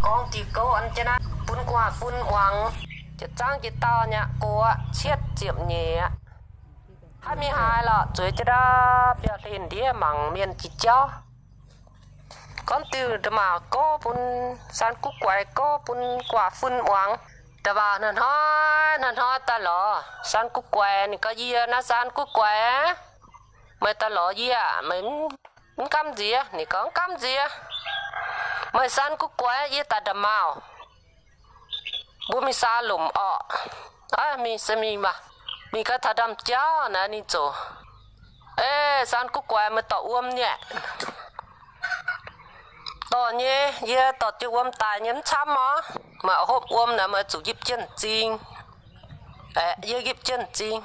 Gorngv diuh gouv an jienv naaiv bun gu'nguaaz-fun muangx, jiex zaangv jiex dauh nyaqv gox cietv ziepc nyeic aqv. Haaix mingh haaix lorqc, zueiz jienv ndau biauv-hlen ndiev mangc mienh jiex jauv. Gorngv diuh nda'maauh gouv bun, saan guv guaix gouv bun gu'nguaaz-fun muangx. Nda'maauh hnoi-hnoi hnoi-hnoi daaih lorz saan guv guaix. Ninh gorngv, Yie naaiv saan guv guaix, meih daaih lorz yie aac, meih mv gamh nziex? Ninh gorngv, Mv gamh nziex. Meih saan guv guaix, yie daaih nda'maauh. Mbuo mingh saa lomc orqc. Aav, mingh se mingh maah. Mingh gau taux ndaamv-jauv naaiv ninh ziouc, Ei, saan guv guaix, meih dorh wuom nyei? Dorh nyei, yie dorh jienv wuom daaih nyei, mv camv orv. Meih hopv wuom naaic meih zuqc yipv jienv m'zing. Aeqv, yie yipv jienv m'zing.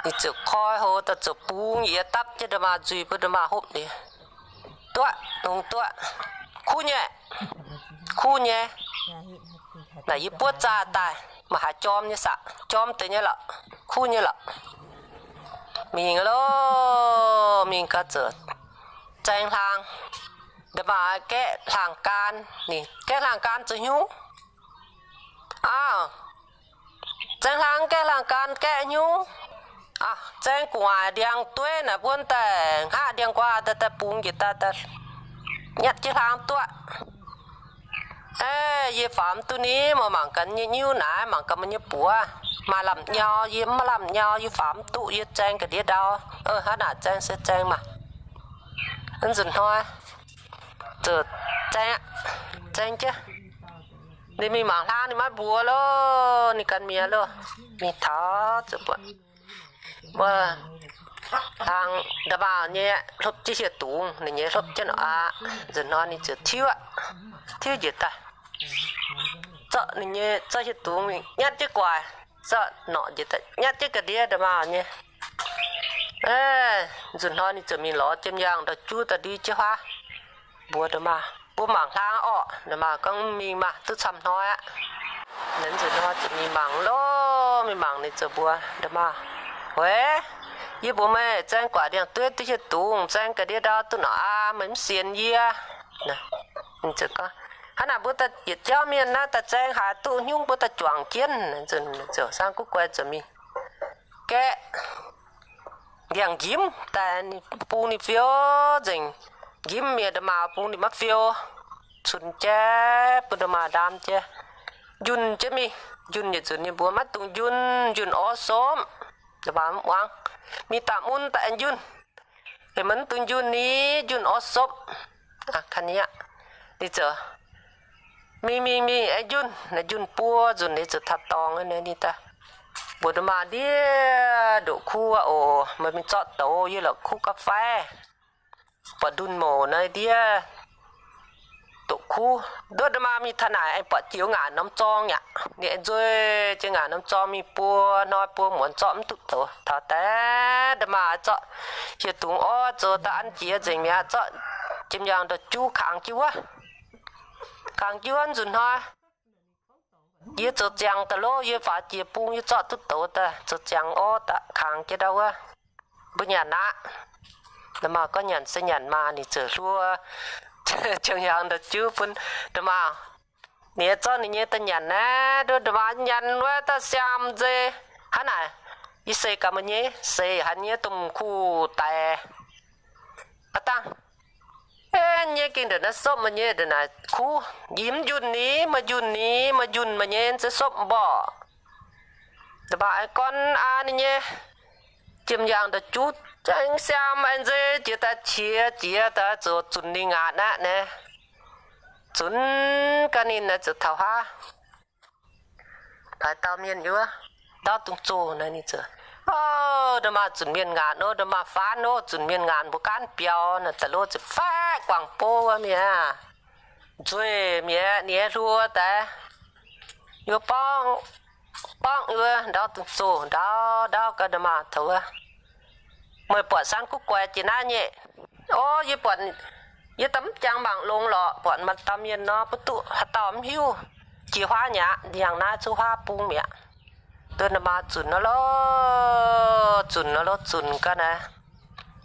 Ninh ziouc koi hlo daaih ziouc bungx yiez dapv jienv nda'maauh nzuih bun nda'maauh hopv nyei. Duqv, longx duqv. Kuv nyei. Kuv nyei. Naaic yie buov zaah daaih, maiv haaix jorm nyei saah, jorm deix nyei lorqc, kuv nyei lorqc. Mingh loh, mingh gau ziouc zaeng hlaang. Nda'maauh gaeqv hlaang-gaan, ninh gaeqv hlaang-gaan zoux hnyungv. Auv, zaeng hlaang gaeqv hlaang-gaan gaeqv hnyungv. Zaeng gu'nguaaic ndiangx-dueiv naaic mbuo daaih hngaqv ndiangx-nquaah daaih, daaih bungx njiec daaih, daaih nyatv jienv hlaang duqv. Aeqv, yie faaux mv duqv ni, meih mangc gaax nyei nyiuv naaiv, mangc gaax meih nyei buoz maaih lamh nyau, yie mv maaih lamh nyau, yie faaux mv duqv, yie zaeng ga'ndiev ndau. Hnangv naaic zaeng se zaeng maah. Nzunc hnoi ziouc zaeng, zaeng jienv, ninh mingh mangc hlaang, ninh maiv mbuox loh, ninh ganh mi'aqv loh. Mingh taux ziouc buatc wuov hlaang nda'maauh nyei hlopv jienv hieh dungz, ninh nyei hlopv jienv norqc aqv. Nzunc hnoi ninh ziouc tiuv, tiuv njiec daaih, zorqv ninh nyei, zorqv hieh dungz mingh nyatv jienv gu'nguaaic, zorqv norqc njiec daaih nyatv jienv ga'ndiev nda'maauh nyei. Nzunc hnoi ninh ziouc mingh lorz jiem-yaangh ndau-juv daaih ndui jienv huaav, mbuox nda'maauh, Mbuo mangc hlaang orqc. Nda'maauh gorngv, Mingh maah, duqv camv hnoi aqv. Nzunc hnoi ziouc mingh mangc loh, mingh mangc ninh ziouc mbuox nda'maauh, Weic, yie mbuox meih, zaeng gu'nguaaic ndiangx-dueiv duqv hieh dungz, zaeng ga'ndiev ndau duqv norqc aqv, meih mv sienx yie. Hnangv naaic mbuo daaih yietc jauv mienh naaiv daaih zaeng haaix duqv hnyungv mbuo daaih juangc jienv. Ziouc saan guv guaix ziouc mingh gaeqv ndiangx-njimv daaih, bung ninh fiou nzengc. Njimv mi'aqv, nda'maauh bung ninh maiv fiou. Cunx jaav bun nda'maauh ndaam jiex, njunh jienv mingh. Njunh yietc nzunc ninh mbuox, Maiv dungx njunh, njunh orv sopv. Nda'maauh mv muangx. Mingh daaih mun daaih aengx njunh. Meih mv dungx njunh ni, njunh orv sopv. Ninh ziouc mingh mingh mingh aengx njunh. Naaiv njunh buo nzunc ninh ziouc taux dorngx, ninh daaih mbuox nda'maauh, Ndiev ndoqc kuv oc. Meih mingh zorqv douz yie la'kuv gauh fai, buatc ndunh mouc naaiv ndiev ndoqc kuv. Nduov nda'maauh mingh taux naaic aengx buatc jiex wuov ngaanc norm zorng aqv. Ninh aengx nzueic jiex ngaanc norm zorng mingh buo hnoi buo muonz zorqv mv duqv douz. Taux deix nda'maauh zorqv hieh dungz orv zoux daaih an jiex nzengc mi'aqv, zorqv jiem-yaangh ndau-juv kangx jienv wuov. Kangx jienv wuov nzunc hnoi, Yie zoux ziangx daaih loh, yie faaux jiex bung yie zorqv duqv douz daaih, zoux ziangx orv daaih kangx jienv ndau wuov. Mbuo nyanc aqv. Nda'maauh gorngv, Nyanc se nyanc maah. Ninh ziouc hluo jiem-yaangh ndau-juv bun nda'maauh. Ninh zorqv ninh nyei daaih nyanc naaiv, nduov nda'maauh nyanc wuov daaih siaam nzeix. Hnangv naaic, yie seix gaax meih nyei, seix haic nyei, domh kuv daic. Aav dangh, nyei gengh ndongc naaiv sopv meih nyei ndongc naaic kuv. Yie mv njunh ni, meih njunh ni, meih njunh meih nyei se sopv mborqv. Nda'maauh aengx gorn aa ninh nyei jiem-yaangh ndau-juv, aengx siaam aengx nzeix jiex daaih, qiex jiez daaih zoux zunc ninh ngaatc aqv naaiv. Zunc gaax ninh naaiv ziouc taux haav. Haaix dauh mienh wuov, ndaauv dungx zoh naaiv ninh ziouc, o, nda'maauh zunc mienh ngaatc nor, nda'maauh faanv nor, zunc mienh ngaatc mbuo gaanv biaux naaic daaih loh, ziouc faeqv guangc bou wuov mi'aqv. Nzueic mi'aqv, ninh aengx hluo daaih, yie borngv, borngv yie wuov, ndaauv dungx zoh, ndaauv, ndaauv gaax nda'maauh taux wuov. Meih buatc saan guv guaix jiex naaiv nyei? O, yie buatc, yie daaih mv jangx mangc longx lorqc, buatc maaih dauh mienh nor, mv duqv haaix dauh mv hiuv, jiex huaav nyei aqv, ndiangx naaiv cuotv huaav bung mi'aqv. Nduov nda'maauh zunc nor loh, zunc nor loh, zunc gaax naaiv.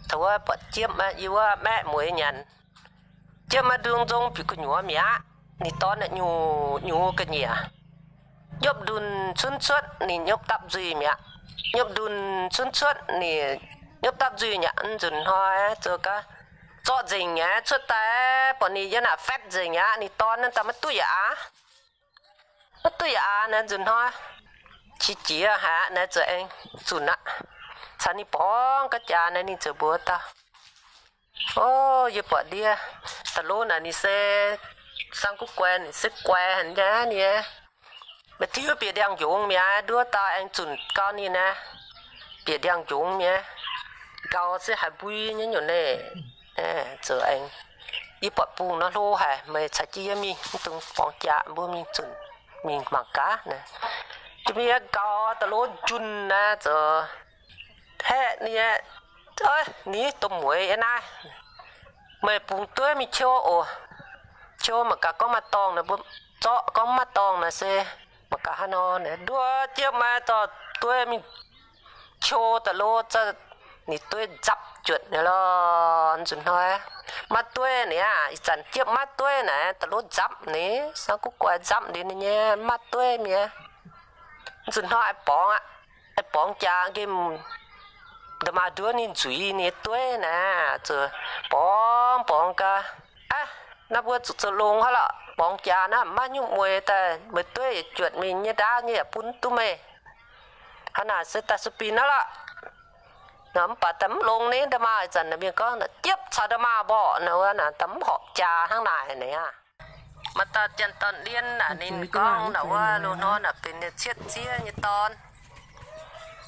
Taux wuov buatc jiepv, yie wuov maeqv mueiz nyanc. Jiepv maaih ndung nzong biux gu'nyuoz mi'aqv. ninh dorn nyungc-nyungc ga'nyiec. Nyopv ndunh cunv cuotv ninh nyopv dapv nzuih mi'aqv. Nyopv ndunh cunv cuotv ninh nyopv dapv nzuih mi'aqv. Nzunc hnoi zoux gaax, zorqv nzengc aqv, cuotv daaih buatc ninh yiem naaic fatv nzengc aqv. Ninh dorn naaiv daaih maiv duqv yaac aav, maiv duqv yaac aav naaiv nzunc hnoi. Qiex jiez haic aqv naaiv zoux aengx zunc aqv. Caux ninh borngz gaax jaax naaiv ninh ziouc mbuox dauh, O, yie buatc ndiev da'lov naaic ninh se sang guv guaix, ninh se guaix haic nyei. Meih tiuv bieqc ndiangx-njongz mi'aqv, nduov dauh aengx zunc gau ninh naaiv. Bieqc ndiangx-njongz mi'aqv, nqaux se haiz mbui nyei nyungc naaiv. Zoux aengx, yie buatc bungx nor hlo haic, meih caux jienv yie mingh, mv dungx borngz jaax, mbuo mingh zunc, mingh mangc gaax naaiv. Jiex mingh nqaux da'lov njunh naaiv zoux haeqv ninh, Ni, domh mueiz yiem naaiv, meih bungx dueiv mingh qou oc. Qou mangc gaax gorngv maaih dorngh naaic, mbuo zorqv gorngv maaih dorngh naaic se mangc gaax haaix nor. Nduov jienv maiv dorh dueiv mingh qou da'lov, ninh dueiv nzapv juotc nyei lorh. Nzunc hnoi maiv dueiv ni aqv. Ih zanc jienv maiv dueiv naaic, da'lov nzapv ni, sang guv guaix nzapv liuz ninh nyei maiv dueiv mi'aqv. Nzunc hnoi aengx borngz aqv. Aengx borngz jaax nqemh, nda'maah nduov ninh nzuiz ninh dueiv naaic, zoux borngz borngz gaax, Aav, naaiv mbuo zuqc zoux longx haic lorqc. Borngz jaax naaiv maiv nyungc mueiz daaih, mueiz dueiv yietc juotc mingh nyei ndaauv nyei yaac bun duqv meih. Hnangv naaic se daaih sueih binh naaiv lorqc. Mv baac daaih mv longx ni, nda'maah ih zanc naaic mienh gorngv, Jiepv caux nda'maah mborqv naaic wuov naaic, daaih mv horpc jaax hnangv naaic ni aqv. Maaih dauh janx-dorn Lien naaic ninh gorngv naaic wuov loz-hnoi naaic benx cietv zieqv nyei dorn.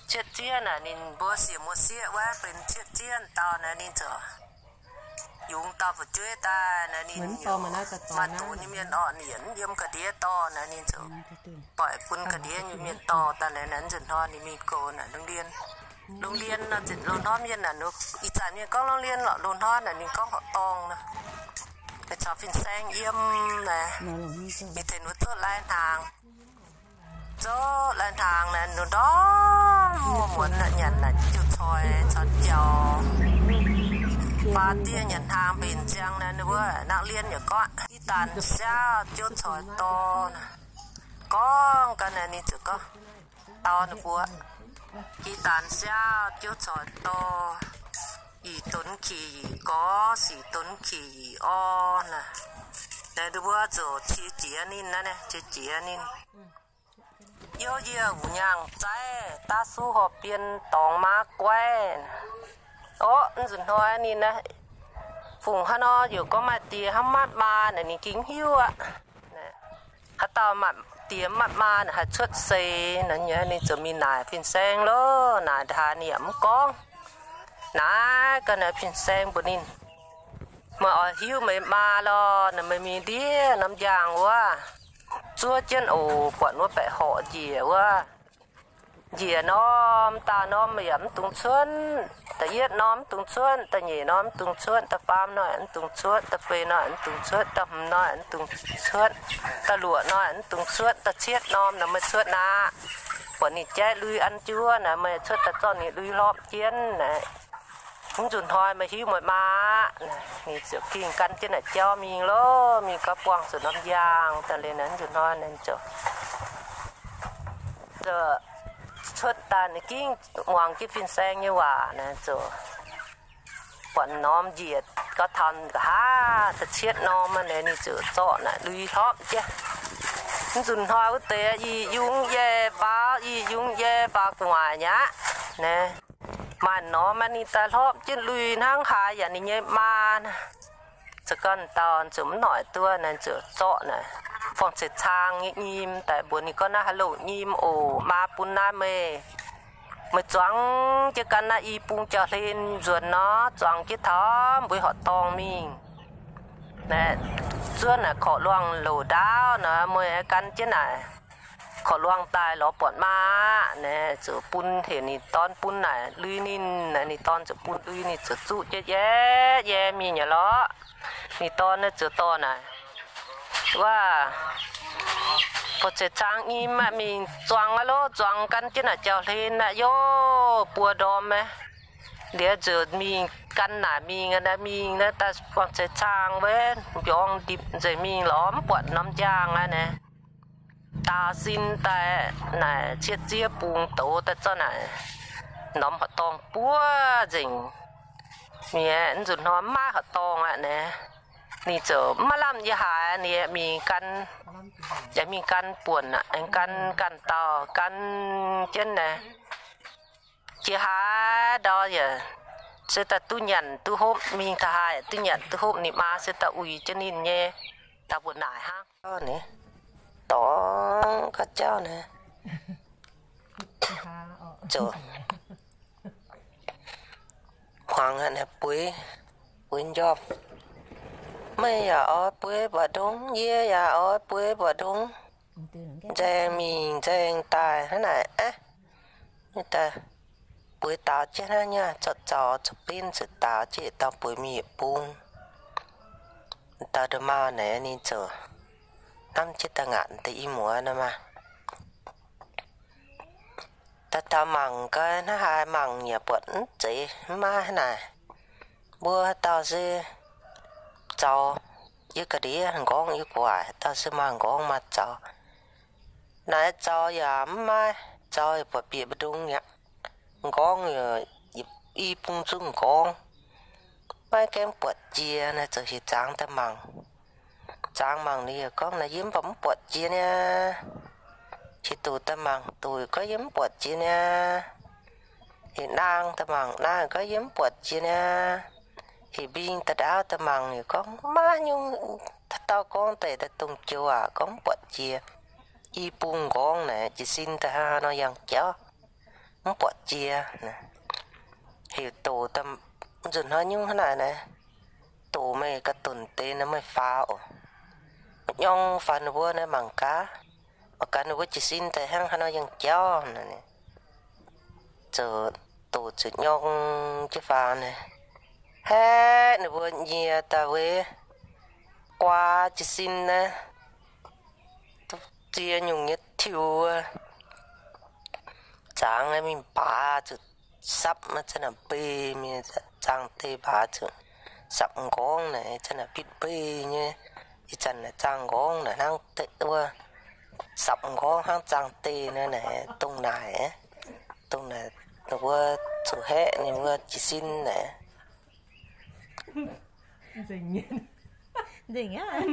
Cietv zieqv naaic ninh mbuo siec muoz-sieqv wuov benx cietv zieqv dauh naaic ninh ziouc yungz dauh fu'jueiv daaih naaic ninh maaih doz nyei mienh orqc, ninh yaac mv yiem ga'ndiev dorh naaic ninh ziouc doic bun ga'ndiev nyei mienh dorh daaih naaic. Nzunc hnoi ninh mingh goux naaic lungh ndiev. Lungh ndiev nor, loz-hnoi mienh naaic, ih zanc mienh gorngv lungh ndiev lorqc, loz-hnoi naaic ninh gorngv horqc dorngh nor, caux fin-saeng yiem naaic, ninh tengx ninh mbuo zoux lai-hnaangx. Zoux lai-hnaangx naaic, ndorm muonz naaic nyanc naaic jiu coix caux jaux. Faaux dieh nyanc hnaangx mbenc ziangx naaic, ninh mbuo naaic Lien yaac gorngv, Ih zanc siaauc jiu coix dorh naaic. Gorngv gaax naaic ninh ziouc gorngv, dau ninh mbuo, Ih zanc siaauc jiu coix dorh, ih donx qiex yic gorx, sic donx qiex yic orv naaic. Naaic ninh mbuo ziouc qiex jiez ninh naaic, qiex jiez ninh. Youh yie wuc nyaangh zaiv daav suv horh bien dorngx maa guaiv. Orv, nzunc hnoi ninh naaic, fungc haaix nor yaac gorngv maaih die hnangv maaih maa naaic ninh gengh hiuv aqv. Haaix dauh maaih die maaih maa naaic haih cuotv seix naaic, ninh ziouc mingh naaic fin-saeng loh. Naaic haaix ninh yaac mv gorngv. Naaic gaax naaic fin-saeng mbuox ninh, Meih oix hiuv meih maa lorh naaic, meih mingh ndiev norm njang wuov, zuov jienv oc, buatc wuov baeqc horqc njiec wuov. Njiec norm daauh norm yaac mv dungx cuotv. Da'yietv norm mv dungx cuotv, da'nyeic norm mv dungx cuotv, da'faam nor mv dungx cuotv, da'feix nor mv dungx cuotv, da'hmz nor mv dungx cuotv, da'luoqc nor mv dungx cuotv, da'cietv norm naaic meih cuotv aqv. Buatc ninh jaiv lui an juov naaic, meih cuotv daaih zorqv ninh lui hlopv jienv naaic. Mv nzunc hnoi meih hiuv meih maa aqv. Ninh ziouc gengh gan jienv naaic jauv mingh loh, mingh gau buangh zuqc norm njang daaih liuz naaic, mv nzunc hnoi ninh ziouc cuotv daaih, ninh gengh muangx jienv fin-saeng nyei waac naaic, ziouc buatc norm njiec gau taux nqa'haav da'cietv norm naaic, ninh ziouc zorqv naaic lui hlopv jienv. Mv nzunc hnoi wuov deix i yungz yie faaux, i yungz yie faaux gu'nguaaic nyei aqv. Maaih norm ninh daaih hlopv jienv lui hnangv haaix yaac ninh nyei maa naaic. Za'gengh dauh ziouc mv noic duqv naaic, ziouc zorqv naaic forng-ceix caang nyei nyim daaih mbuox ninh gorngv, Naaiv haaix louh nyim oc, maa bun naaiv meih. Meih zuangx jienv gan naaiv i bung jauv-hlen nzuonx nor, zuangx jienv taux mbuo horqc dorngh mingh. Zuov naaic korqv luangh louc ndaauv nor, meih gan jienv naaic korqv luangh daaih lorz buatc maa aqv. Naaic ziouc bun, heuc ninh dorn bun naaic lui ninh. Naaic ninh dorn ziouc bun lui, ninh ziouc zuqv jienv yie, yie mingh nyei lorqc. Ninh dorn naaic ziouc dorh naaic, Waac, forng-ceix caang nyim aqv, mingh zuangx aqv loh. Zuangx gan jienv naaic jauv-hlen aqv, yov, buo ndorm aqv. Liuz ziouc mingh gan naaic mingh, naaiv mingh naaiv daaih buangh ceix caangh wuov mbiorngz ndipc nzengc mingh lorz mv buatc norm njaangh aqv naaic. Daaux sin daaih naaic ciev ziev bungx douz daaih zorqv naaic norm horqc dorngh buov nzengc. Ninh nzunc hnoi mv maaih horqc dorngh aqv naaic. Ninh ziouc mv maaih lamh yie haaix, ninh mingh gan, yaac mingh gan buonc aqv, gan ganh dauh gan jienv naaic. Jiex haaix ndau yaac se daaih duqv nyanc duqv hopv, mingh taux haaix duqv nyanc duqv hopv. Ninh maa se daaih uix jienv ninh nyei daaih mbuo naaic hnangv. Dorngx ga'jauv naaic, zoux hmuangx naaic bueix, bueix njormh. Meih yaac oix bueix mbu'ndongx, yie yaac oix bueix mbu'ndongx. Nzaeng mingh nzaeng daaih hnangv naaic aqv. Bueix daaux jienv hnangv nyei, zorqv zaux zorqv benv ziouc daaux jienv yietc dauh bueix mingh yietc bung. Dauh nduqc maauh naaic ninh ziouc hnamv jienv daaih ngaatc deix i muoz nor maah. Daaih taux mangc gaax hnangv haaix, mangc yaac buatc mv zeiz, mv maaih hnangv naaic. Mbuo haaix dauh se zaux, yie ga'ndiev m'nqorngv yie gu'nguaaic, haaix dauh se maaih m'nqorngv maaih zaux. Naaiv zaux yaac mv maaih, zaux yaac buatc bieqc mbu'ndongx aqv. M'nqorngv yaac i bung zungv m'nqorngv. Maiv gaengh buatc jiex naaic, ziouc heuc zangx daaih mangc. Zangx mangc ninh yaac gorngv naaic yie mv baac mv buatc jiex niaa. Heuc doqc daaih mangc, doqc yaac gorngv yie mv buatc jiex niaa. Heuc naang daaih mangc, naang gorngv yie mv buatc jiex niaa. Heuc mbing daaih ndaauv daaih mangc, yaac gorngv maiv nyungc, haaix dauh gorngv daaih daaih dongh joux aac, gorngv mv buatc jiex. I bung m'nqorngv naaic jiez sin daaih hnangv haaix nor yangh jauv, mv buatc jiex. Heuc doqc daaih, nzunc hnoi nyungc hnangv naaic naaic, doqc meih ga'dunc deix naaic meih faaux oc. Nyorng faaux ninh mbuo naaic mangc gaax, mangc gaax ninh mbuo jiez sin daaih hnangv haaix nor yangh jauv naaic. Ziouc doqc ziouc nyorng jienv faaux naaic, haeqv ninh mbuo nyie daaih wuov guaa jiez sin naaic, duqv ziex nyungc nyei tiux wuov, zangx mingh baax zuqc sapv maiv zanc naaic mbei mingh, zaangh deix baax zuqc sapv m'nqorngv naaic, zanc naaic bitv mbei nyei. Ih zanc naaic zaangh m'nqorngv naaic hnangv deix wuov, sapv m'nqorngv hnangv zaangh deix naaic, dongh naaic, dongh naaic ninh mbuo zuqc haeqv ninh mbuo jiez sin naaic. Nzengc aqv.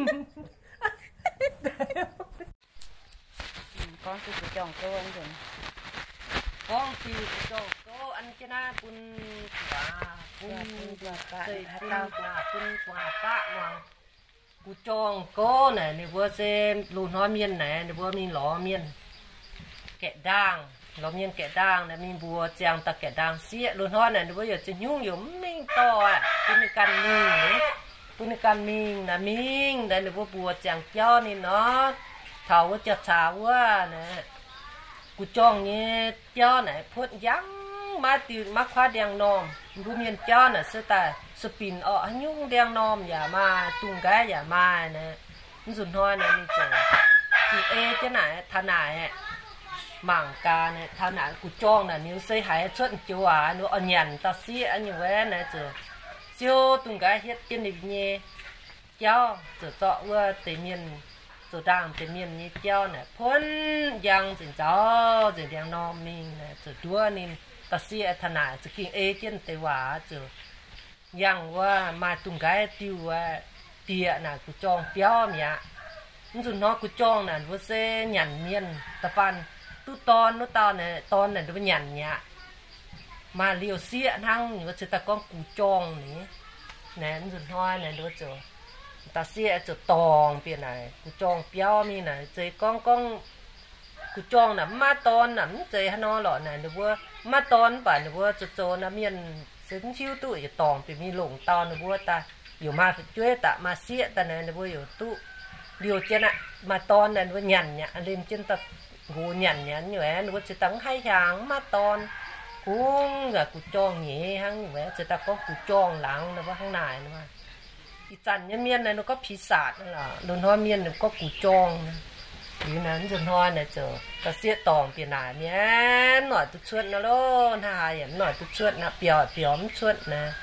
Gorngv diuh gu'jorngv gouv, gorngv diuh gu'jorngv gouv an jienv naaiv bun guaax, bun guaax, bun guaax baqv muangx. Gu'jorngv gouv naaic ninh mbuo se loz-hnoi mienh naaic ninh mbuo mingh lorz mienh gaeqv ndaangh, lorz mienh gaeqv ndaangh naaic mingh mbuox ziangx dauh gaeqv ndaangh sieqv. Loz-hnoi naaic ninh mbuo yaac za'hnyungv yaac mv mingh dorh aqv, bun ninh ganh mingh, bun ninh ganh mingh naaic mingh naaic ninh mbuo mbuox ziangx jauv ninh nor, taux wuov jauv-caax wuov naaic, gu'jorngv nyei jauv naaic puotv njang, maiv diuh maiv kuaaiv ndiangx-normh. Mbuo mienh jauv naaic se daaih sueih binc orqc, haaix nyungc ndiangx-normh yaac maaih, dungz nqaiv yaac maaih naaic. Mv nzunc hnoi naaic ninh ziouc ging ei jienv naaic taux naaic, mangc gaax naaic taux naaic gu'jorngv naaic ninh se haiz cuotv joux aac, ninh oix nyanc dauh sieqv nyei wuov naaic ziouc siou dungz nqaiv hietv jienv ninh nyei jauv, ziouc zorqv wuov deix mienh, zoux ndaangh deix mienh nyei jauv naaic puotv njang nzengc, nzaaux nzengc ndiangx-normh mingh naaic, ziouc nduov ninh dauh sieqv taux naaic ziouc ging ei jienv deix waac ziouc yangh wuov maaih dungz nqaiv diuh dieqc naaic gu'jorngv biauv mi'aqv. Mv nzunc hnoi gu'jorngv naaic mbuo se nyanc mienh, da'faanh duqv dorn wuov dauh naaic, dorn naaic mbuo nyanc mi'aqv. Maaih liouh sieqv hnangv, ninh mbuo ceix daaih gorngv gu'jorngv ni. Naaic mv nzunc hnoi naaic mbuo ziouc, dauh sieqv ziouc dorngc bieqc naaic gu'jorngv biauv mingh naaic, zeiz gorngv, gorngv gu'jorngv naaic mv maaih dorn naaic mv zeiz haaix nor lorqc naaic, ninh mbuo mv maaih dorn mv baac ninh mbuo zoux zoux naaic mienh se mv hiuv duqv, yietc dorngc bieqc mingh longc dauh ninh mbuo daaih, yaac maaih fu'jueiv daaih maaih sieqv daaih naaic, ninh mbuo yaac duqv liouh jienv aqv. Maaih dorn naaic ninh mbuo nyanc mi'aqv, liemh jienv daaih nqox nyanc mi'aqv nyei, ninh mbuo ceix daaih mv haih hiaangx, mv maaih dorn. Kungx aac gu'jorngv nyeiz hnangv nyei, ceix daaih gorngv gu'jorngv laangz nor, mbuo hnangv naaic nor. Ih zanc nyei mienh naaic ninh gorngv ปีศาจ lorqc, loz-hnoi mienh ninh gorngv gu'jorngv. Liuz naaic mv nzunc hnoi naaic ziouc dauh sieqv dorngc bieqc naaic mi'aqv, mv noic duqv cuotv nor loh, hnangv haaix yaac mv noic duqv cuotv nor, biaux biaux mv cuotv naaic.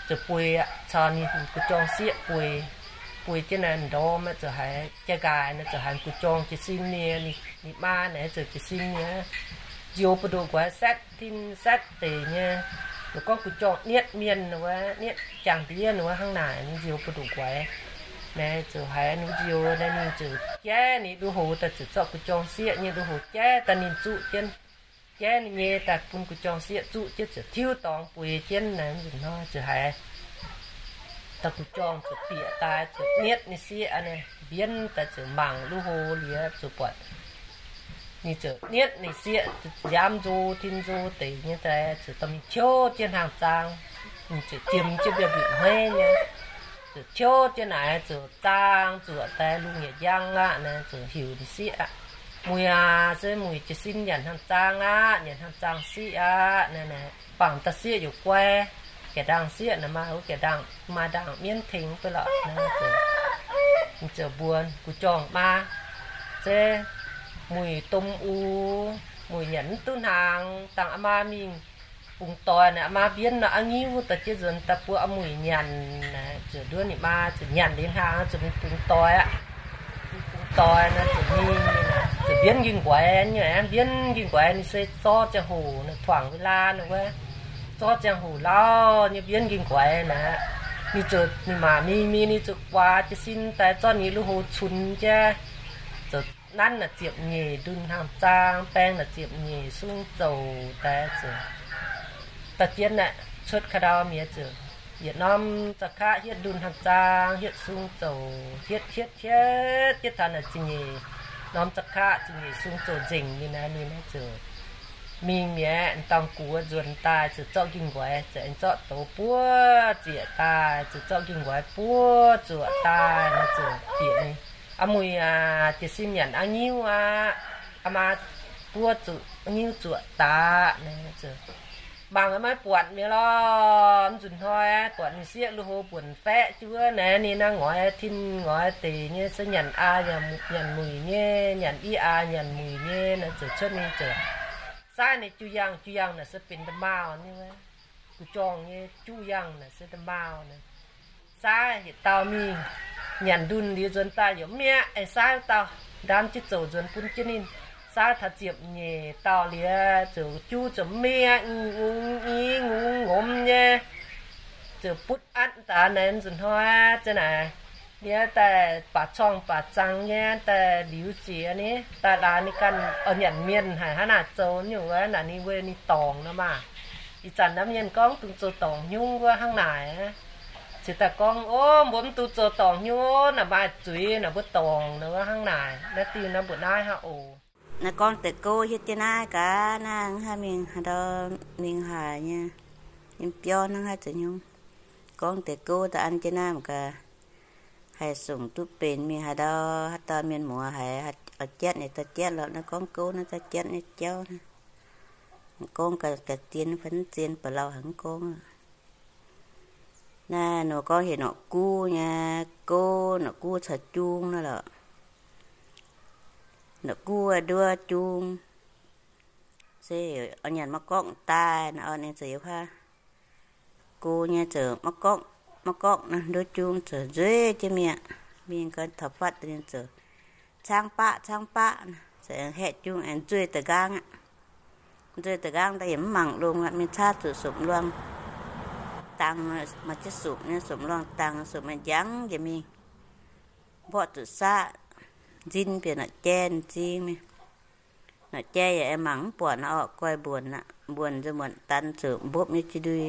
ziouc bueix aqv, caux ninh gu'jorng sieqv bueix. Bueix jienv naaic ndorm aeqv, ziouc haiz jaa-nqaaix naaic ziouc haiz gu'jorng jiez sin nyei, ninh maa naaic ziouc jiez sin nyei, nzioux buoz-ndoqv nquaix setv tin setv deic nyei. Ninh gorngv gu'jorng nietv mienh wuov, nietv jangx-ndiev wuov hnangv naaic, ninh nzioux buoz-ndoqv nquaix. Naaic ziouc haiz ninh nzioux naaic, ninh ziouc jaiv ninh lui-houx daaih ziouc zorqv gu'jorng sieqv nyei lui-houx jaiv daaih ninh zuqv jienv. Jaiv ninh nyei daaih bun gu'jorng sieqv zuqv jienv ziouc tiuv dorngx bueix jienv naaic, nzunc hnoi ziouc haiz daaih gu'jorng ziouc bieqc daaih ziouc nietv ninh sieqv naaic, mbienv daaih ziouc mangc lui-houx liuz ziouc buatc ninh ziouc nietv ninh sieqv nziaamv nzo tin nzo deic nyei daaih ziouc dorh mingh tiouv jienv hnaangx-zaang. Ninh ziouc jiem jienv mbiauh mbiuc hmeiv nyei, ziouc tiouv jienv naaic ziouc zaang zuoqc daaih lungh yaac njang aqv naaic, ziouc heuc ninh sieqv aqv, Muic aac, se muic jiez sin nyanc hnaangx-zaang aqv, nyanc hnaangx-zaang siqv aqv naaic. Bangc daaih sieqv yaac guai. Jaa-ndaangh sieqv naaic maaih wuov jaa-ndaangh, maaih ndaangc mienv tengx duqv lorqc. Ziouc mbuox gu'jorng maa, Se muic domh uix, muic nyanc mv duqv hnaangx, dangh aa maa mingh bungx doic naaic, aa maa mbienv nor a'ngiuv daaih jienv nzuonx daaih buo aa muic nyanc naaic. Ziouc nduov ninh maa ziouc nyanc liuz hnaangx ziouc mingh bungx doic aqv. Mingh bungx doic naaic ziouc mingh, ziouc mbienv nqingh nquaix nyei, mbienv nqingh nquaix ninh se zorqv ziangh hoc naaic tuangc เวลา naaic wuov, zorqv ziangh hoc lauh nyei mbienv nqingh nquaix naaic. Ninh ziouc, ninh maac mingh mingh ninh ziouc guaax jiez sin daaih zorqv ninh lui-houx cunx jienv, ziouc nanv naaic ziepc nyeic ndunh hnaangx-zaang, baeng naaic ziepc nyeic sung zouc daaih ziouc daaih jienv naaic cuotv ka'ndau mienh ziouc yietc norm za'kaqv hietv ndunh hnaangx-zaang, hietv sung zouc, hietv hietv hietv jienv taux naaic ziepc nyeic norm za'kaqv, ziepc nyeic sung zouc nzengc ninh naaic, ninh naaic ziouc mingh mi'aqv. M'dauh gux nzuonx daaih ziouc zorqv nqingh nquaix ziouc aengx zorqv douz buov zieqc daaih, ziouc zorqv nqingh nquaix buov zuoqc daaih naaic ziouc bieqc ninh, Aa muic aac, jiez sin nyanc a'ngiuv aqv. Aa maa buov zuqc a'ngiuv zuoqc daaih naaic ziouc mangc maiv buatc mi'aqv lorh. Mv nzunc hnoi buatc ninh sieqv lui-houx buonc faeqv jienv wuov naaic, ninh naaic ngoix tin ngoix deic nyei, se nyanc aa nyanc muic nyei, nyanc i aa nyanc muic nyei naaic ziouc cuotv ninh ziouc saaiv ninh juv-yangh, juv-yangh naaic se benx nda'maauh nyei, gu'jorng nyei juv-yangh naaic se nda'maauh naaic. Saaiv yietc dauh mingh nyanc ndunh liuz nzuonx daaih yaac mv mi'aqv, aengx saaiv wuov dauh ndaam jienv zouc nzuonx bun jienv ninh. Saaiv taux ziepc nyeic dauh liuz ziouc juv ziouc mv mi'aqv, ngungx i ngungx ngomx nyei, ziouc butv atv daaih naaic. Mv nzunc hnoi ziouc naaic liuz daaih baac corngh baac zangx nyei daaih liuz siec ni daaih laaix ninh ganh oix nyanc mienh haic hnangv naaic zoux nyungc wuov naaic ninh weic ninh dorngc nor maah. Ih zanc naaiv mienh gorngv dungx zoux dorngc hnyungv wuov hnangv naaic. Cingx daaih gorngv, Ov, mbuo mv dungx zoux dorngc hnyungv ov, naaic maaih zuiz naaic mbuo dorngc nor wuov hnangv naaic. Naaiv diuh naaiv mbuoqc naaiv hnangv oc. Naaiv gorngv deix gouv hietv jienv naaiv gaax, naaiv hnangv mingh haaix ndau mingh haaix nyei, yiem biauv hnangv haaix zoux hnyungv. Gorngv deix gouv daaih an jienv naaiv mangc gaax, haih sungc duqv benx mingh haaix ndau, haaix dauh mienh muoz haiz oix jatv nyei daaih jatv lorqc. Naaiv gorngv gouv naaiv daaih jatv nyei jauv naaiv. Gorngv ga'zien fai mv zien ba'lauh haic mv gorngv. Naaiv nor gorngv heuc norqc guv nyei gouv, norqc guv caux jung naaiv lorqc. Norqc guv nduov jung se heuc oix nyanc maiv gorngv daaih naaiv orqc, ninh ziouc yiem haav go nyei ziouc maiv gorngv, maiv gorngv naaiv nduov jung ziouc nzueic jienv mi'aqv. Mingh gau taux fatv daaih ninh ziouc caangv baqv, caangv baqv naaic, ziouc haeqv jung aengx nzueic da'nqaang aqv. Nzueic da'nqaang daaih yaac mv mangc longx aqv, mingh caaiv zuqc sopc-luangh dangx, maaih jienv sopc nyei sopc-luangh dangx, sopc maaih njangv njiec mingh, mborqv zuqc saqv, nzin bieqc norqc jai nzing mingh. Norqc jai yaac aengx mangc mv buatc naaic orqc, guai mbuonc aqv, mbuonc nzuonx muonc danx zuqc mbopv nyei jiu ndui.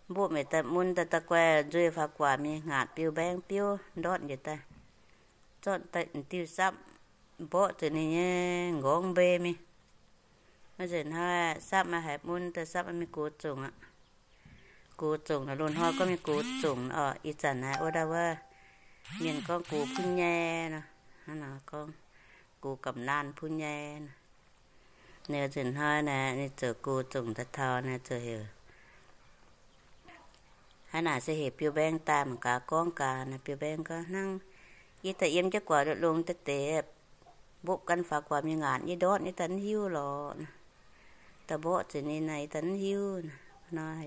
Mbopv mingh daaih mun daaih, daaih guai nzueic faaux guaax mingh, ngaatc biouv mbaengv biouv ndortv njiec daaih, zorqv daaih diuh sapv mborqv zuqc ninh nyei nqorngv mbei mingh. Wuov nzunc hnoi sapv maaih haic mun daaih sapv mingh gox zongc aqv. Gox zongc nor, loz-hnoi gorngv mingh gox zongc orqc. Ih zanc naaiv wuov dauh wuov mienh gorngv gox ผู้ใหญ่ nor, hnangv nor gorngv gox gamh naanh ผู้ใหญ่ nor. Ninh nzunc hnoi naaiv ninh ziouc gox zongc daaih taux naaiv ziouc heuc, hnangv naaic se heuc biouv mbaengv daaih mangc gaax gorngv gaax naaic. Biouv mbaengv gorngv, Hnangv yie daaih yiem jienv guaax longx-longx daaih deix, mbopv gan faaux guaax mingh ngaatc yie ndortv yie daaih mv hiuv lorqc. Daaih mborqv zuqc ninh naaic yie daaih mv hiuv nor.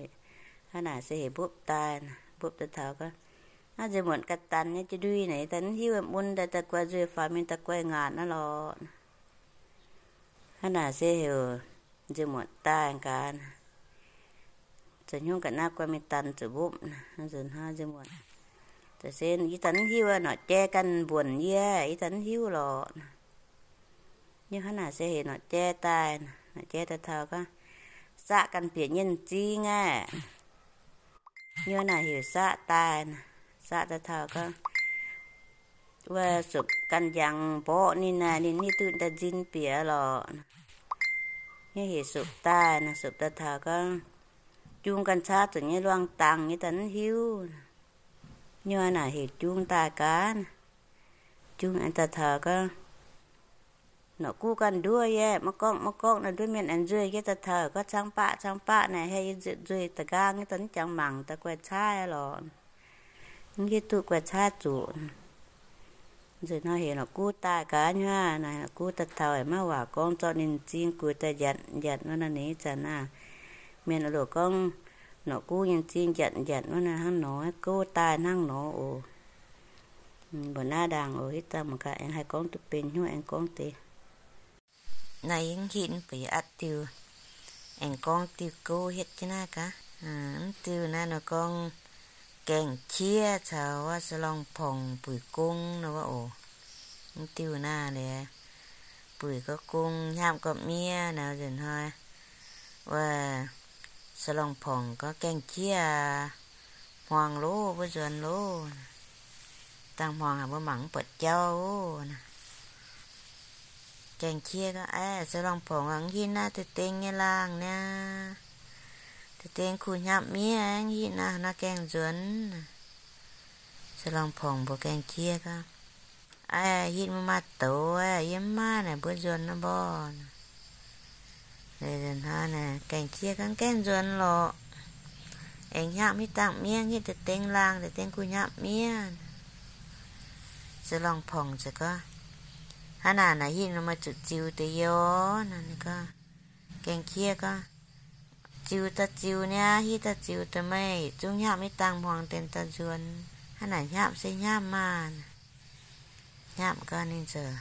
Hnangv naaic se heuc mbopv daaih. Mbopv daaih taux gorngv, Aav, nziex muonc ganh danc nyei jiex ndui naaic, daaih mv hiuv, mun daaih daaih guai nzuih faaux mingh daaih guai ngaatc naaiv lorqc. Hnangv naaic se heuc nziex muonc daaih gaax, zoux hnyouv ga'naaiv guai mingh danc zuqc mbopv. Nzunc hnoi nziex muonc, se yie daaih mv hiuv, norqc jai ganh mbuonc yie, yie daaih mv hiuv lorqc. Nyungc hnangv naaic se heuc norqc jai daaih. Norqc jai daaih taux gorngv, Saqv ganh bieqc nyei m'zing aeqv. Nyungc naaic heuc saqv daaih. Saqv daaih taux gorngv, Wuov, supc ganh njang mborqv ninh aeqv, ninh hiuv duqv daaih nzin bieqc lorqc. Nyungc heuc supc daaih. Supc daaih taux gorngv, Jung ganh caaiv zuqc nyei luangh dangc nyei daaih mv hiuv. Nyungc naaic heuc jung daaih gaax. Jung aengx daaih taux gorngv, Norqc guv ganh nduov yie, maiv gorngv maiv gorngv naaiv, nduov mienh aengx nzueih yie daaih taux gorngv, Caangv baqv, caangv baqv naaic, haih yie nzueih da'nqaang nyei daaih mv jangx mangc daaih guai caaiv lorqc. Mv hiuv duqv guai caaiv zuqc. Nzunc hnoi heuc norqc guv daaih gaax nyei. Naaic norqc guv daaih taux maiv waac gorngv, zorqv ninh m'zing guix daaih njatc njatc wuov naaic. Ih zanc naaiv mienh oix loc gorngv norqc guv nyei m'zing njatc njatc wuov naaic hnangv nor, guv daaih hnangv nor oc. Mbuo naaiv ndaangc oc, hitv dangh mangc gaax aengx haih gorngv duqv benx hnyouv aengx gorngv deix. Naaiv yie mv hitv mv baac yie atv diuh aengx gorngv diuh gouv hietv jienv naaiv gaax. Mv diuh naaiv nor gorngv gaengh qiev caux wuov ສະຫຼອງຜ່ອງ buic gong nor wuov oc. Mv diuh naaiv liuz buic gorqv gong, hnyapv gorqv miev naaiv nzunc hnoi. Wuov ສະຫຼອງຜ່ອງ gorngv gaengh qiev hmuangx loh, mbuo nzuonx loh. Dangh hmuangx haic mbuo mangc mv buatc jauv oc. Gaengh qiev gorngv, Aav, ສະຫຼອງຜ່ອງ mv hinv naaiv deix dengx nyei laangh niaa. Deix dengx kuh hnyapv miev, mv hinv naaiv, naaiv gaengh nzuonx. ສະຫຼອງຜ່ອງ mbuox gaengh qiev gorngv, Aav, hitv mbuo maaih douz, yie mv maaih naaic, mbuo nzuonx nor mborqv. Gaengh qiev gorngv, Gaengh nzuonx lorqc. Aengx hnyapv hitv dangh miev, hitv deix dengx laangh, deix dengx kuh hnyapv miev. ສະຫຼອງผ่ອງ ziouc gorngv, Hnangv naaic naaic hitv nor meih zuqc ziux deix yie oc. Naaiv ninh gorngv, gaengh qiev gorngv, Ziux daaih ziux niaa, hitv daaih ziux daaih, meih zungv hnyapv hitv dangh hmuangx deix daaih nzuonx. Hnangv naaic hnyapv se hnyapv maah. Hnyapv gorngv ninh ziouc,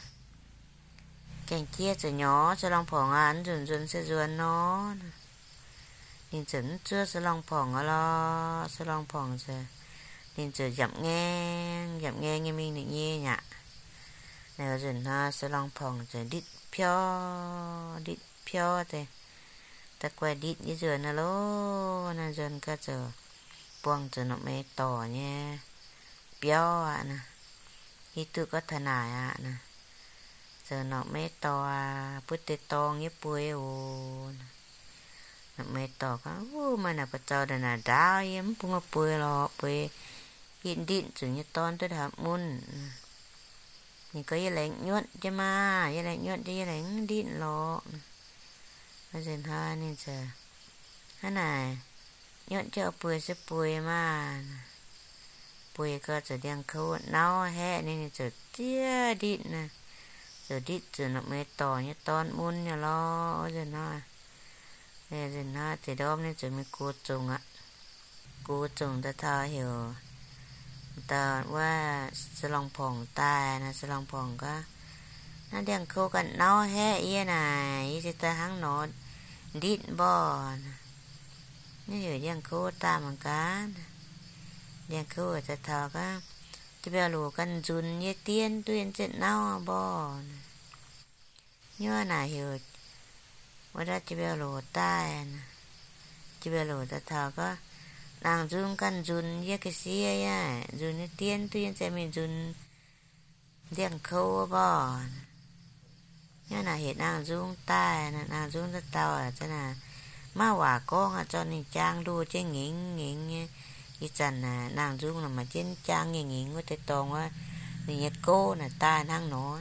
gaengh qiev ziouc nyorx สະຫຼອງผ่อง aqv, nzunc nzuonx se nzuonx nor. Ninh ziouc mv zuov ສະຫຼອງຜ່ອງ aqv lorqc. ສະຫຼອງผ่อง ziouc, ninh ziouc njapc ngaeng njapc ngaeng nyei mingh ninh nyei aqv. Naaiv nzunc hnoi ສະຫຼອງຜ່ອງ ziouc nditv piauv, nditv piauv deix, da'guaih nditv nyei nzuonx aqv loh. Naaiv nzuonx gau ziouc buangh zuqc norqc meix dorc nyei biauv aqv naaiv. Hiuv duqv gorngv taux naaic aqv naaiv, zoux norqc meix dorc aqv, butv deix dorngx nyei bueix oc. Norqc meix dorc gorngv, Wuov, meih naaic buoz zaux ndongc naaic ndaauv, yie mv bun meih bueix lorqc. Bueix hitv nditv zuqc nyei dorn duqv haaix mun. Ninh gorngv, Yie laengz nyuotv jienv maah, yie laengz nyuotv jienv, yie laengz nditv lorqc. Nzunc hnoi ninh ziouc, Hnangv naaic, nyuotv jienv oix bueix se bueix maah. Bueix gau ziouc ndiangx-kouv nauv haeqv ninh, ninh ziouc zieqv nditv naaiv, ziouc nditv zuqc norqc meix dorc nyei dorn mun nyei lorqc. Nzunc hnoi, nzunc hnoi deix ndorm ninh ziouc mingh gox zongc aqv. Gox zongc daaih taux heuc dauh wuov สະຫຼອງຜ່ອງ daaih naaiv. ສະຫຼອງຜ່ອງ gorngv, Naaiv ndiangx-kouv ganh nauv haeqv yie naaic, yie se daaih hnangv nor nditv mborqv. Naaiv heuc ndiangx-kouv daaih mangc gaax. Ndiangx-kouv daaih taux gorngv, Jaa-mbiauh loc ganh nzunc yie dien duqv yie nzengc nauv mborqv. Nyuoqv naaic heuc wuov ndaauv jaa-mbiauh loc daaih. Jaa-mbiauh loc daaih taux gorngv, Naang-nzung ganh nzunc yie ga'sie yaac nzunc nyei dien duqv yie nzengc mingh nzunc ndiangx-kouv mborqv. Nyuoqv naaic heuc naang-nzung daaih. Naang-nzung daaih taux aqv, maiv waac gorngv aqv, zorqv ninh jaang nduoh jienv ngengh ngengh nyei. Ih zanc naang-nzung naaic maaih jienv jaang ngengh ngengh wuov deix dorngx wuov, ninh nyei gouv naaic daaih hnangv nor.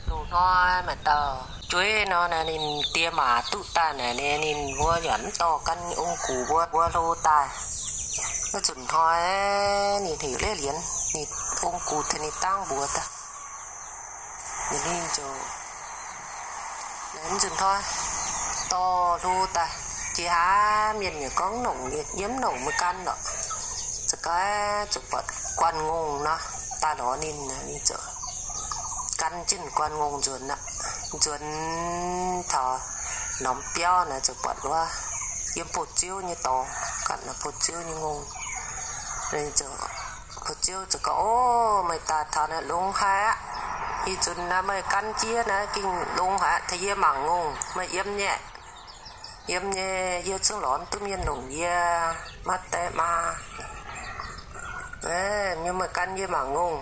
Loz-hnoi maaih dauh jueiv nor, ninh diex maac duqv daaih naaic, ninh mbuo yaac mv dorh gan ong-gux mbuo, mbuo hlo daaih. Wuov nzunc hnoi ninh heuc Leiv Lienz, ninh ong-gux tengx ninh dangv mbuox daaih. Ninh ziouc, wuov nzunc hnoi dorh hlo daaih. Jiex haaix mienh yaac gorngv longc, yie mv longc meih gan lorqc. Za'gengh zuqc buatc guanh ngongh nor, daaih lorz ninh, ninh ziouc gan jienv guanh ngongh nzuonx aqv. Nzuonx taux norm biauv naaic ziouc buatc wuov yiem bouh ziouv nyei dorngx, ganh nor bouh ziouv nyei ngongh. Bouh ziouv ziouc gorngv, O, meih daaih taux naaic longx haic aqv. Ih zanc naaic meih gan jiex naaic gengh longx haic aqv. Tengx yie mangc ngongh, meih yiem nyei? Yiem nyei. Yie zungv lorz mv duqv mienh longc yie, maiv deix maa. Nyei meih gan yie mangc ngongh.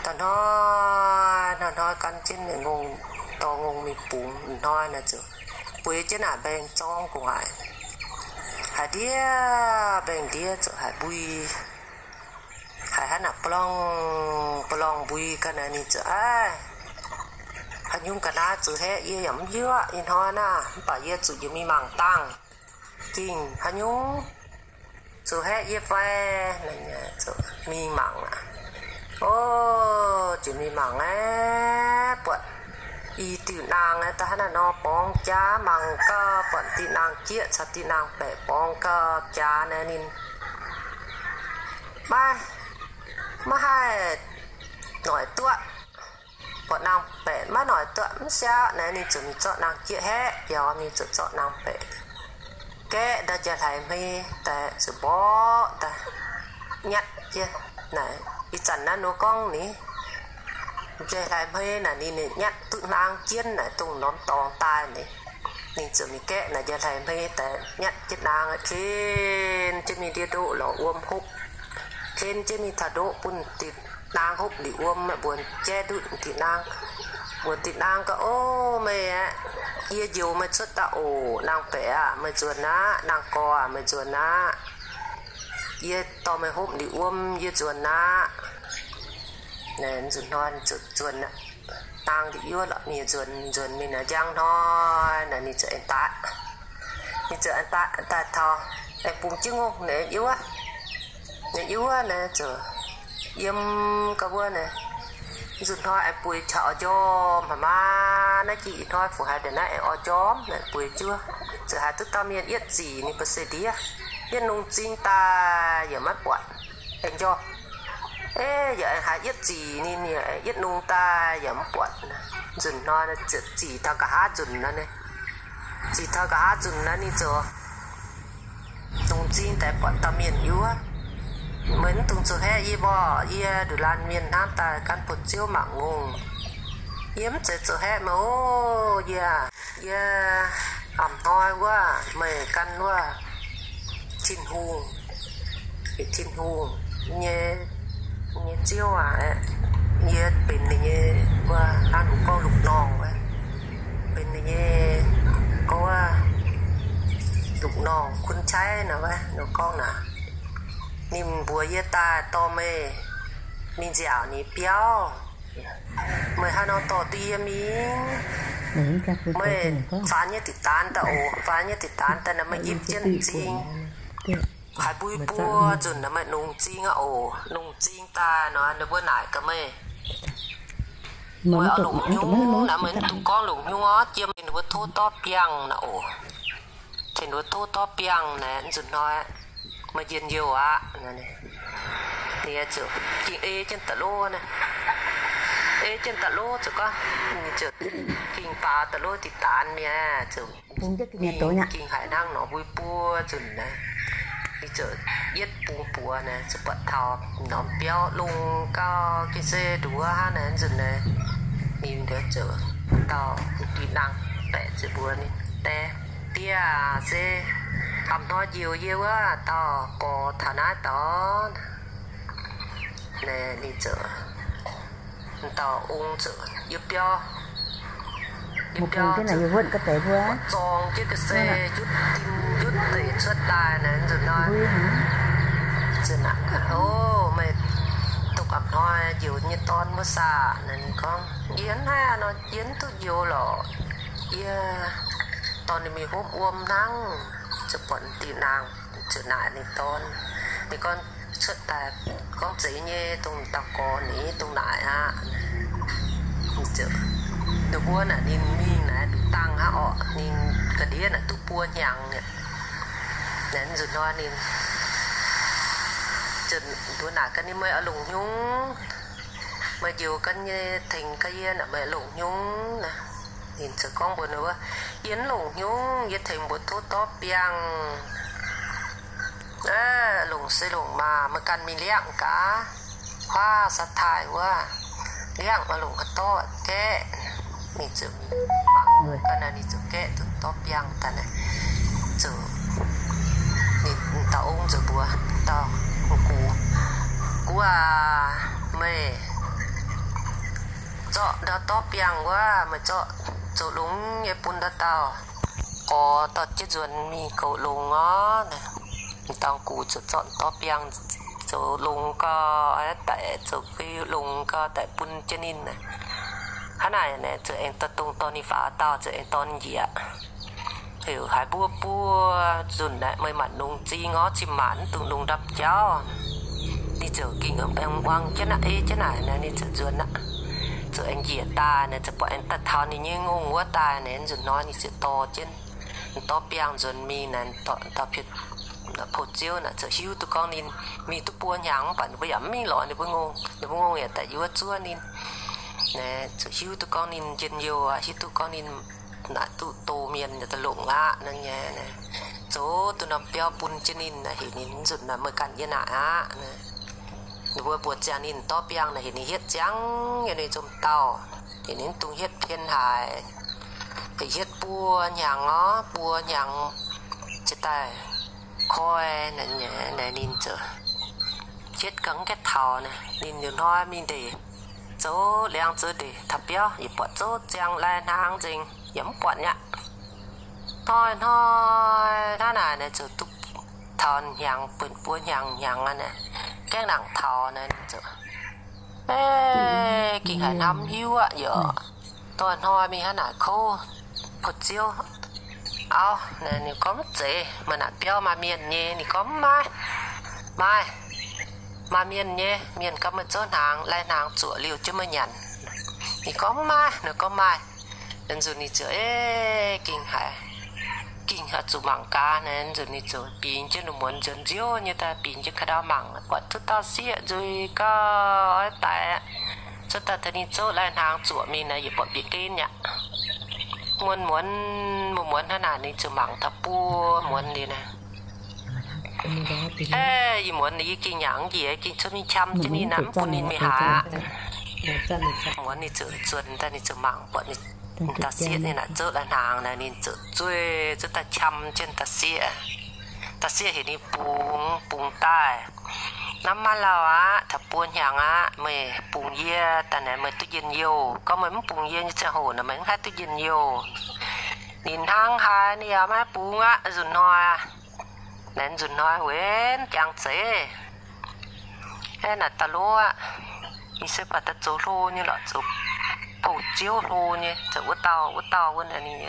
Da'hnoi, hnoi-hnoi gan jienv ninh ngongh, dorh ngongh mingh bungx. Hnoi naaic ziouc bueix jienv naaic mbaengx-zorng gu'nguaaic, haiz ndiev mbaengx-ndiev ziouc haiz mbui, haiz hnangv naaic ba'lorngh ba'lorngh mbui ga'naaiv. Ninh ziouc, Aaih, haaix nyungc ga'naaiv zuqc haeqv yie yaac mv hiuv aqv. Ih hnoi naaic mv baac yie zuqc njiec mingh mangc dangh. Gengh haaix nyungc zuqc haeqv yie fai? Mingh mangc aqv. O, ziouc mingh mangc aeqv, buatc i diuh naang aeqv, da'hnangv naaiv nor borngz jaax. Mangc gau, buatc diuh naang jieqv caux diuh naang baeqc borngz gau jaax naaic. Ninh maiv, maiv haih noic duqv. Buatc naang baeqc maiv noic duqv, mv siaauc naaic, ninh ziouc mingh zorqv naang jieqv haeqv biaux. Ninh ziouc zorqv naang baeqc gaeqv ndau njai hlaaix hmei daaih, ziouc mborqv daaih nyatv jienv naaic. Ih zanc naaiv nor gorngv ni, njai hlaaix hmei naaic ninh nyatv duqv naang jienv naaic, dongh norm dorngx daaih ni. Ninh ziouc mingh gaeqv naaic njai hlaaix hmei daaih nyatv jienv naang, ken jienv mingh ndiev ndoqv lorz wuom hopv, ken jienv mingh taux ndoqv bun diuh naang hopv liuz wuom, mbuox jaiv ndutv diuh naang, mbuox diuh naang gorngv, O, meih aeqv, yie njoux meih cuotv daaih oc. Naang baeqc aah, meih nzuonx aqv. Naang gorx aah, meih nzuonx aqv. Yie dorh meih hopv liuz wuom, yie nzuonx aqv. Nzunc hnoi zuqc nzuonx aqv. Naang ndutv yuov lorqc, ninh nzuonx, nzuonx mingh naaic njang hnoi naaic ninh ziouc aengx daaih. Ninh ziouc aengx daaih, daaih taux aengx bungx jienv ngongh naaic yuov, naaic yuov naaic ziouc yiem ga'wuov naaic. Nzunc hnoi aengx bueix caux oix njormh haic maah, naaiv jiex ih hnoi fungc haiz ndongc naaiv aengx oix njormh naaic bueix juov. Ziouc haiz duqv dauh mienh yietv zic ninh ba'se ndiev, yietv nungz zing daaih yaac maiv buatc. Aengx njormh, e, yaac aengx haiz yietv zic ninh, yietv nungz daaih yaac mv buatc. Nzunc hnoi ziouc zic taux nqa'haav nzunc nor, zic taux nqa'haav nzunc nor ninh ziouc nungz zing daaih buatc dauh mienh yuov. Meih mv dungx zoux haeqv yie mborqv, yie nduqc laanh mienh hnamv daaih gan buoz-ziouv mangc ngongh. Yie mv zeiz zoux haeqv meih oc. Yie, yie a'hnoi wuov meih gan wuov Tin-Hungh, Tin-Hungh nyei, nyei ziouv aac, yie benx ninh nyei wuov, hnangv ninh gorngv lungh norngh wuov, benx ninh nyei gorngv wuov lungh norngh kun qaiv nor wuov, ninh gorngv naaic. Ninh mbuox yie daaih dorh meih mingh nziaauc ninh biauv. Meih haaix nor dorh duqv yie mingh? Meih faanx nyei diqc daanx daaih oc. Faanx nyei diqc daanx daaih naaic meih yipv jienv m'zing. Haiz mbui buo nzunc naaic meih nungx m'zing aqv oc. Nungx m'zing daaih nor ninh mbuo naaic gaax meih, meih oix longc hnyouv naaic, meih mv dungx gorngv longc hnyouv orv, jiem ninh mbuo tov dorv biangh naaic oc. Tengx ninh mbuo tov dorv biangh naaic, nzunc hnoi meih njien-youh aqv. Ninh ziouc ging ei jienv da'lov naaic, ei jienv da'lov ziouc gorngv, ninh ziouc ging baaux da'lov diqc daanx mi'aqv. Ziouc ging haic hnangv nor mbui buo nzunc naaic, ninh ziouc yietv bungx buoz naaic, ziouc buatc taux norm biauv longx gau, gengh se nduov hnangv naaic nzunc naaic. Ninh ziouc dauh diqc naang baeqc ziouc mbuox ninh, Die, die aac, se hnoi njoux yie wuov dauh gorx taux naaiv dorngx. Ninh ziouc, dauh ong ziouc yiem biauv, yiem biauv zorng jienv ga'sie, jutv dinh jutv deic cuotv daaih naaic nzunc hnoi. O, meih dongh a'hnoi njoux nyei dorn wuov saah? Naaic ninh gorngv, Yie mv haih nor, yie mv duqv njoux lorqc. Yie dorh ninh mingh hopv wuom hnangv. Ziouc buatc diuh naang ziouc naaic ninh dorn. Ninh gorngv, Cuotv daaih gorngv zeiz nyei, dongh dauh gorx ninh dongh naaic aqv. Ninh ziouc, ninh mbuo naaic ninh mingh naaic, dangh aqv orqc. Ninh ga'ndiev naaic duqv buo hnyangx nyei. Naaiv nzunc hnoi ninh mbuo naaic gaax ninh, meih oix longc nyungc, meih njoux gaax nyei tengx gaax yie naaic, meih oix longc nyungc naaic. Ninh ziouc gorngv mbuox ninh wuov, yie mv longc nyungc, yie tengx mbuox tov dorv biangh. Longc se longc maah, meih ganh mingh liangv gaax, huaav sa taaih wuov, liangv oix longc haaix dorv gaeqv. Ninh ziouc mangc gaax naaic, ninh ziouc gaeqv duqv dorv biangh daaih naaic. Ziouc, ninh dauh ong ziouc mbuox dauh gux, gux aac, meih zorqv ndau dorv biangh wuov, meih zorqv zoux longx nyei bun ndau dauh gorx dorh jienv nzuonx mingh goux longx orv. Ninh dauh gux ziouc zorqv dorv biangh zoux longx gau, daic zoux longx gau daic bun jienv ninh. Hnangv naaic, ziouc aengx dorh dongh dorh ninh faaux dauh ziouc aengx dorh njiec. Heuc haiz mbuo buo nzunc naaic meih maanc longx zing orv, cin-maanc mv dungx longx ndapv jauv. Ninh ziouc gengh muangx jienv naaic, ei jienv naaic, ninh ziouc nzuonx aqv. Ziouc aengx njiec daaih naaic, ziouc buatc aengx daaih taux ninh nyei ngongh wuov daaih naaic, nzunc hnoi ninh ziouc dorh jienv dorv biangh nzuonx mingh naaic, dorh, dorh pou-ziouv naaic, ziouc hiuv duqv gorngv ninh mingh duqv buo hnyangx mv baac ninh mbuo yaac mv mingh lorz ninh mbuo ngongh. Ninh mbuo ngongh yaac daaih yuov zuov ninh. Naaic, ziouc hiuv duqv gorngv ninh njien-youh, hiuv duqv gorngv ninh naaic duqv doh mienh yaac daaih longc aqv nor nyei. Zoux duqv norm biauv bun jienv ninh, heuc ninh nzunc naaic meih ganh yie naaic aqv. Ninh mbuo mbuox ziangx ninh dorv biangh naaic, heuc ninh hietv ziangv yiem ninh nzomc dauh, heuc ninh mv dungx hietv pien haic. Heuc hietv buo hnyangx orv, buo hnyangx ziouc daaih koi naaic, ninh ziouc hietv ga'mv gaengh taux naaic, ninh liuz hnoi mingh ndeic, zoux liangx zoux ndeic taux biauv, yaac buatc zouv ziangx lai-hnaangx nzengc, yaac mv buatc nyei aqv. Hnoi-hnoi hnangv naaic, naaic ziouc duqv taux hnyangx, buo hnyangx hnyangx aqv naaic, gaengh nangc taux naaic, ziouc, ei, gengh haiz hnamv hiuv aqv yaac. Hnoi-hnoi mingh hnangv naaic kouv, pou-ziouv, auv, ninh gorngv mv zeiz, maaih naaic biauv maaih mienh nyei, ninh gorngv mv maaih. Maaih, maaih mienh nyei, mienh ganh meih zouv hnaangx, lai-hnaangx zuoqc liouh jienv meih nyanc. Ninh gorngv mv maaih, ninh gorngv maaih. Nzunc ninh ziouc, ei, gengh haiz, gengh haiz zuqc mangc gaax naaic, nzunc ninh ziouc bingx jienv lungh muonz nzuonx nziouv nyei daaih, bingx jienv ka'ndau mangc, buatc zouv dauh sieqv nzuih gau, oix daic, zouv daaih taux ninh zouv lai-hnaangx zuoqc mingh naaic, yaac buatc bieqc gen aqv. Muonz muonz, muonz muonz hnangv naaic, ninh ziouc mangc taux buo muonz liuz naaic, ei, ih muonz ninh yie gengh nyanc njiec, gengh cuotv mingh qam jienv ninh naaic, mv bun ninh mingh haaix aqv. Muonz ninh ziouc zuonx daaih, ninh ziouc mangc buatc ninh dauh sieqv nyei naaic zouv lai-hnaangx naaic, ninh ziouc zueih zouv daaih qam jienv dauh sieqv. Dauh sieqv heuc ninh bungx, bungx daaih, hnamv maiv lauh aqv, taux buo hnyangx aqv, meih bungx yie daaih naaic meih duqv njien-youh. Gorngv meih mv bungx yie nyei ziangh hoc naaic, meih mv haih duqv njien-youh. Ninh hnangv haaix ninh yaac maiv bungx aqv. Nzunc hnoi, naaic nzunc hnoi wuov jangx zeiz, aeqv, naaic da'lov aqv. Ninh se baac daaih zoux hlo nyei lorqc, zoux pou-ziouv hlo nyei, zoux wuov dauh, wuov dauh wuov naaic, ninh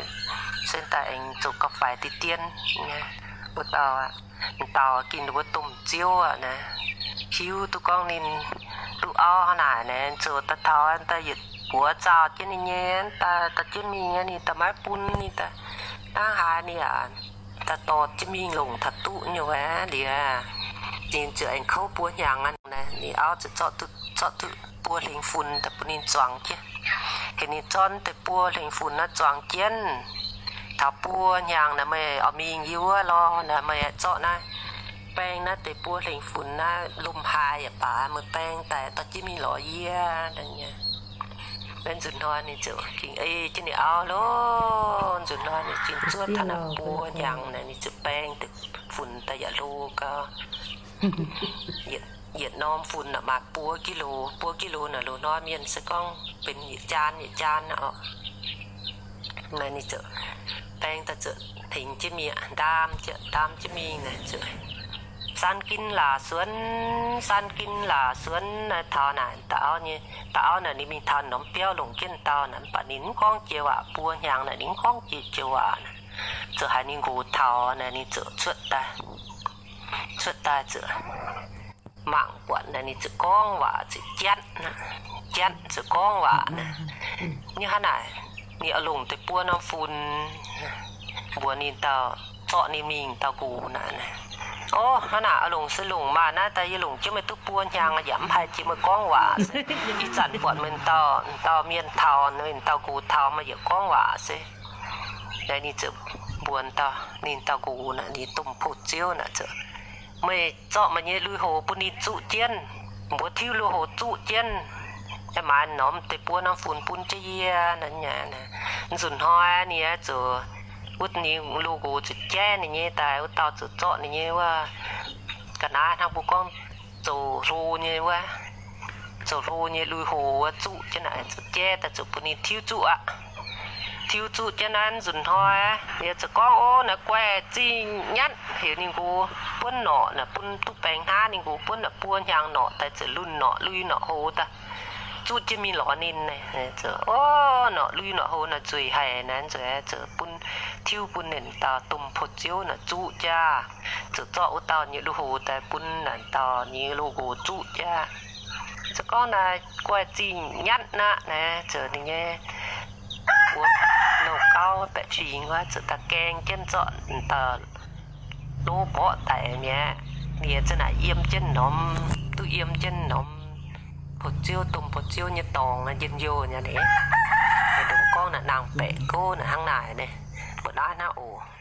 se daaih aengx zoux gauh faix deix dien nyei. Wuov dauh, dauh gengh ninh mbuo domh ziouv aqv naaic. Hiuv duqv gorngv ninh duqv auv hnangv naaic naaic, zoux daaih taux daaih yietc buoz zaux jienv ninh nyei, daaih dorh jienv mingh, ninh daaih maiv bun, ninh daaih hnangv haaix ninh yaac daaih dorh jienv mingh longc taux duqv nyei wuov liuz, ninh ziouc aengx kouv buo hnyangx aqv. Ninh auv ziouc zorqv duqv, zorqv duqv buo hlengx funx daaih bun ninh zuangx jienv. Heuc ninh zorqv deix buo hlengx funx naaiv zuangx jienv. Taux buo hnyangx naaic meih oix mingh yie wuov lorh naaic, meih zorqv naaiv, baeng naaiv deix buo hlengx funx naaiv lomh haaix yaac baac, meih baeng daaih dorh jienv mingh lorz yie. Nzunc hnoi ninh ziouc gengh ei jienv ninh auv loh. Nzunc hnoi ninh gengh zuov taux naaiv buo hnyangx naaic, ninh ziouc baeng deix funx daaih yaac hlo gau. Yietc norm funx naaic maaih buo kilo, buo kilo naaic loz-hnoi mienh se gorngv benx yietc jaan yietc jaan aqv. Naaiv ninh ziouc baeng daaih ziouc tengx jienv mingh, ndaam jienv, ndaam jienv mingh naaic ziouc san gin laac suonx, san gin laac suonx naaic taux naaic dauh auv nyei, dauh auv naaic ninh mingh taux norm biauv longc jienv dauh naaic, mv baac ninh mv gorngv jiex waac, buo hnyangx naaic ninh mv gorngv jiex, jiex waac naaic. Ziouc haiz ninh nqox taux naaic ninh ziouc cuotv daaih, cuotv daaih ziouc mangc buatc naaic ninh ziouc gorngv waac ziouc janv, janv ziouc gorngv waac naaic. Nyei hnangv naaic, ninh oix longc deix buo norm fun mbuox ninh dauh, zorqv ninh mingh dauh nqox naaic. Orv, hnangv naaic oix longc se longc maah, naaiv daaih yie longc jienv meih duqv buo hnyangx yaac mv haih jiex meih gorngv waac. Ih zanc buatc meih dauh, dauh mienh taux, meih dauh nqox taux, meih yaac gorngv waac se. Ninh ziouc mbuox dauh, ninh dauh nqox naaic, ninh domh poux ziouv naaic, meih zorqv meih nyei lui-houx bun ninh zuqv jienv, mbuox tiuv lui-houx zuqv jienv, maaiz norm deix buo norm fun bun jienv yie. Nzunc hnoi ninh ziouc, wuov ninh lui-nqox ziouc jaiv ninh nyei daaih, wuov dauh ziouc zorqv ninh nyei wuov, ga'naaiv hnangv mbuo gorngv zoux hlo nyei wuov, zoux hlo nyei lui-houx wuov zuqv jienv naaic, ziouc jaiv daaih ziouc bun ninh tiuv zuqv aqv. Tiuv zuqv jienv naaiv nzunc hnoi, ninh ziouc gorngv, Ov, naaiv guaih zingh nyatv, heuc ninh nqox buonv norqc naaic, bun duqv baengc hnaav ninh nqox buonv naaic buo hnyangx norqc daaih ziouc lunh norqc lui norqc houx daaih zuqv jienv mingh lorz ninh. Ov, norqc lui norqc houx naaic nzueic haic naaic, nzueic haic, ziouc bun tiuv bun ninh dauh domh poux ziouv naaic zuqv jaav. Ziouc zorqv wuov dauh nyei lui-houx daaih bun naaic dauh nyei lui-nqox zuqv jaav. Ziouc gorngv naaiv guaih zingh nyatv naqv naaic, ziouc ninh nyei wuov nouh gauv baeqc fingx wuov ziouc daaih gaeng jienv zorqv dauh lov mborqv daic mi'aqv. Ninh ziouc naaic yiem jienv norm, duqv yiem jienv norm poux ziouv, domh poux ziouv nyei dorngx njien-youh nyei. Ninh mbuo gorngv naaic naang-baeqc gouv naaic hnangv naaic, mbuo naaiv hnangv oc.